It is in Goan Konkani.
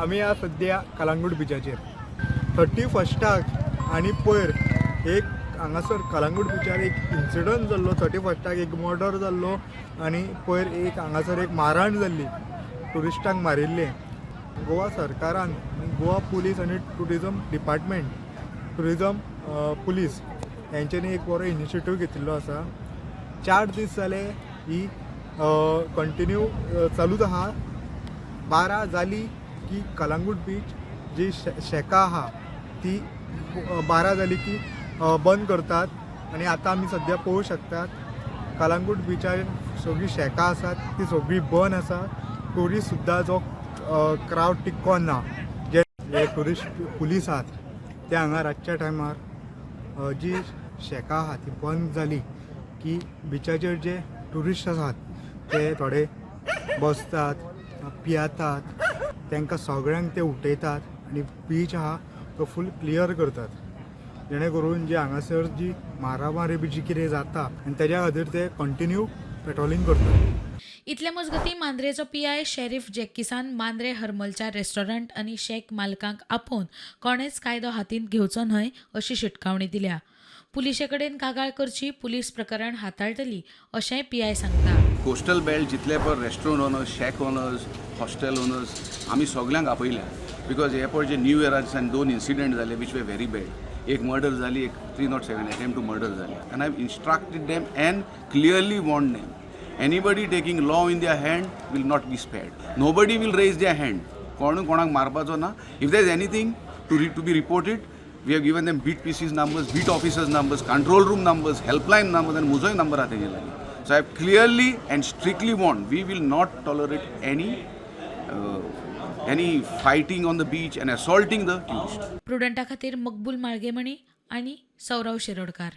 आमी आज सद्या कलांगूट बिचाचेर. 31 आनी पयर एक हांगासर कलांगूट बिचार एक इन्सिडंट जाल्लो. 31 एक मर्डर जाल्लो आनी पयर एक हांगासर एक मारहाण जाल्ली, ट्युरिस्टांक मारिल्ले. गोवा सरकारान आनी गोवा पुलीस आनी टुरिजम डिपार्टमेंट, टुरिजम पुलीस हेंच्यांनी एक बरो इनिशिएटीव घेतिल्लो आसा. 4 दीस जाले ही कंटिन्यू चालूच आहा. 12 जाली की कलांगूट बीच जी शेकां आहा ती 12 जाली की बंद करतात. आनी आतां आमी सद्या पळोवंक शकतात, कलांगूट बिचार सगळीं शेकां आसात ती सगळीं बंद आसा. ट्युरिस्ट सुद्दां जो क्रावड टिक्कोन ना. जे जे ट्युरिस्ट पुलीस आहात ते हांगा रातच्या टायमार जी शेकां आहा ती बंद जाली की बिचाचेर जे ट्युरिस्ट आसात ते थोडे बसतात, पियेतात, तांकां सगळ्यांक ते उठयतात आनी बीच आहा तो फूल क्लियर करतात, जेणे करून जी हांगासर जी मारामारी बी जी कितें जाता आनी तेज्या खातीर ते कंटिन्यू पेट्रोलिंग करतात. इतले मजगतीं, मांद्रेचो पीआय शेरीफ जॅकिसान मांद्रे हरमलच्या रेस्टॉरंट आनी शेक मालकांक आपोवन कोणेच कायदो हातींत घेवचो न्हय अशी शिटकावणी दिल्या. पुलिशे कडेन कागाळ करची, पुलीस प्रकरण हाताळटली अशेंय पीआय सांगता. कोस्टल बेल्ट जितले पळय restaurant owners, shack owners, hostel owners, आमी सगल्यांक आपयल्या, because हे पळय जे न्यू इयरा दिसान दोन इन्सिडंट जाले which were very bad. एक मर्डर जाली, एक 307 अटेम्प्ट टू मर्डर जाली, and I instructed them and clearly warned them, anybody taking law in their hand will not be spared. Nobody will raise their hand. कोणूय कोणाक मारपाचो ना. If there is anything to be reported, we have given them beat PCs numbers, beat officers numbers, control room numbers, helpline numbers आनी म्हजोय नंबर आहा तेजे लागीं. So I have clearly and strictly warned, we will not tolerate any fighting on the beach and assaulting the tourist. प्रुडंटा खातीर मकबूल माळगेमणी आनी सौरव शिरोडकार.